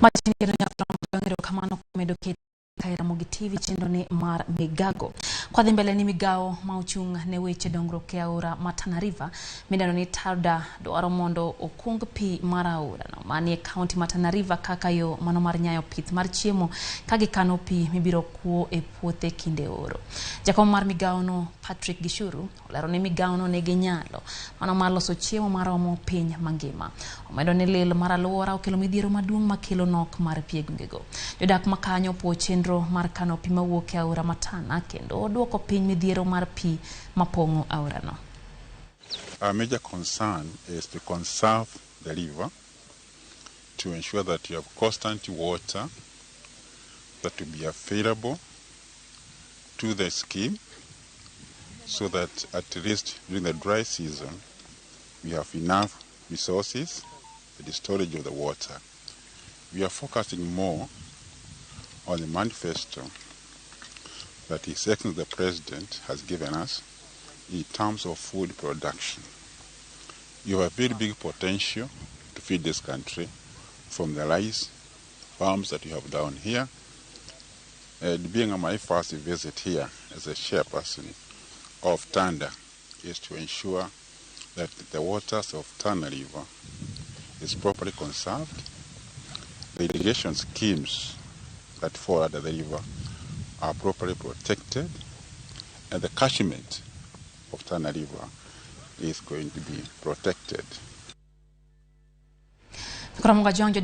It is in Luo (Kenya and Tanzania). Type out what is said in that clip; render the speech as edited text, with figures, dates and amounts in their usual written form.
Machini kendo nyaka erokamano kuom medo ket kae Ramogi TV chenro ni mar Migago. Kwadhi mbele ni migawo ma ochung' ne weche dongruok e aora ma Tana River midendo ni TARDA dwaro mondo okung pi mar aorano manie kaunti ma Tana River kaka yo mano mar nyayo pith mar chiemo ka gikano pi mibiro kuo e puothe kinde oro. Jakom mar migawono Patrick Gishuru olero ni migawono nigi nyalo mano mar loso chiemo maromo piny mangima. Omedo ni lil mar alwora okelo midhiero maduong' makelo nok mar pi e gwengego. Jodak ma kanyo opuo chenro mar kano pi mawuok e aora ma Tana kendo duoko piny midhiero mar pi mapong'o aorano. Our major concern is to conserve the river, to ensure that you have constant water that will be available to the scheme, so that at least during the dry season we have enough resources for the storage of the water. We are focusing more on the manifesto that His Excellency the President has given us in terms of food production. You have a very big potential to feed this country from the rice farms that you have down here. And being my first visit here as a chairperson of TANDA is to ensure that the waters of Tana River is properly conserved, the irrigation schemes that fall under the river are properly protected, and the catchment of Tana River is going to be protected. Koro Jong jodak